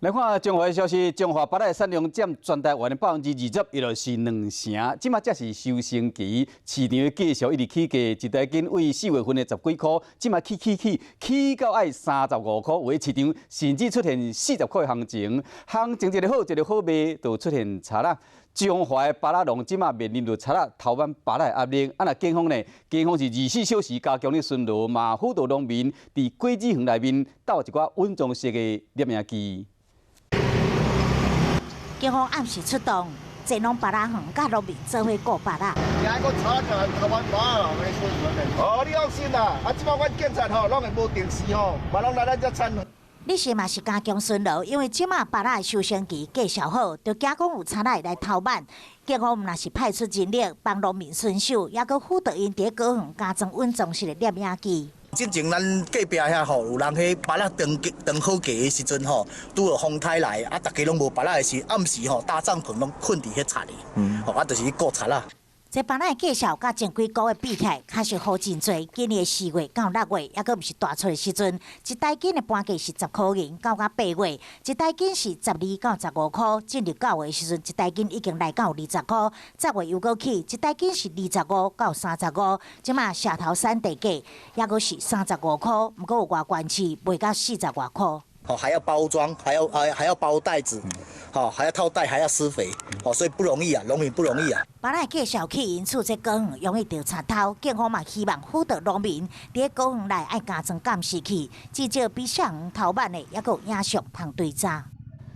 來看彰化的消息，彰化芭樂的產量佔全台灣的20%，伊就是兩成。這馬才是收成期，市場的價數一直起價，一台斤為4月份的十幾箍，這馬起起起起到愛35箍，有的市場甚至出現40箍的行情。行情一个好，一個好賣，就出現賊仔。彰化的芭樂農這馬面臨著賊仔偷挽芭樂的壓力。啊，若警方呢？警方是24小時加強咧巡邏，嘛輔導農民佇果子園內面鬥一寡穩裝式的攝影機。警方暗時出動，濟農芭樂園佮農民做伙顧芭樂。驚閣賊仔偷挽芭樂，哦，你放心啦，啊，這擺阮警察吼，攏會無定時吼，嘛攏來咱遮參。你是嘛是加強巡邏，因為這馬芭樂的收成期價數好，就驚講有賊仔來偷挽。警方毋但是派出人力幫農民巡守，抑閣輔導𪜶佇果園加裝穩裝式的攝影機。之前咱隔壁遐吼有人彼芭樂長長好價的時陣吼，拄著風颱來，啊，逐家攏無芭樂的時，暗時吼搭帳篷攏睏佇彼賊裡，吼啊，就是去顧賊仔。這芭樂的價數佮前幾個月比起來，確實好真濟。今年4月到6月，抑閣毋是大出的時陣，一台斤的盤價是10箍銀，到甲8月，一台斤是12到15箍。進入9月的時陣，一台斤已經來到20箍。10月又閣起，一台斤是25到35。這馬社頭產地價抑閣是35箍，毋過有外縣市賣到40外箍。哦，還要包裝，還要包袋子，好，還要套袋，還要施肥，哦，所以不容易啊，農民不容易啊。芭樂價數起，因此這果園容易著賊偷，警方嘛希望輔導農民佇果園內愛加裝監視器，至少比社園偷挽的，抑閣有影像通追查。